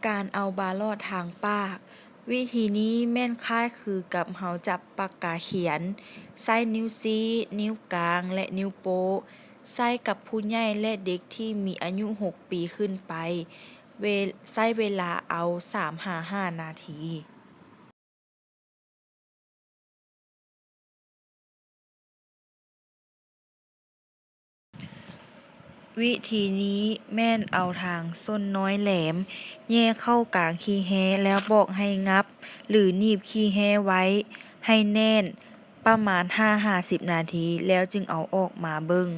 ການເອົາບາຫຼອດທາງປາກ. ວິທີນີ້ແມ່ນຄ້າຍຄືກັບເຮົາຈັບປາກກາຂຽນ, ໃຊ້ນິ້ວຊີ້, ນິ້ວກາງ ແລະ ນິ້ວໂປ້. ໃຊ້ກັບຜູ້ໃຫຍ່ ແລະ ເດັກທີ່ມີອາຍຸຫົກປີຂຶ້ນໄປ. ເວ ໃຊ້ເວລາເອົາສາມຫາຫ້ານາທີ. ວິທີນີ້ແມ່ນເອົາທາງສົ້ນນ້ອຍແຫຼມແຍ່ເຂົ້າກາງຂີ້ແຮ້ ແລ້ວບອກໃຫ້ງັບ ຫຼື ໜີບຂີ້ແຮ້ໄວ້ໃຫ້ແໜ້ນປະມານຫ້າຫາສິບນາທີ ແລ້ວຈຶ່ງເອົາອອກມາເບິ່ງ.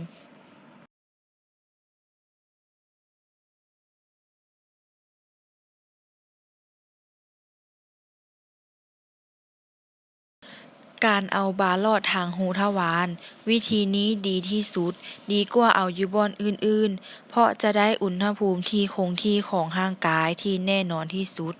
ການເອົາບາຫຼອດທາງຮູທະວານ. ວິທີນີ້ດີທີ່ສຸດ, ດີກວ່າເອົາຢູ່ບ່ອນອື່ນໆ, ເພາະຈະໄດ້ອຸນຫະພູມທີ່ຄົງທີ່ຂອງຮ່າງກາຍທີ່ແນ່ນອນທີ່ສຸດ.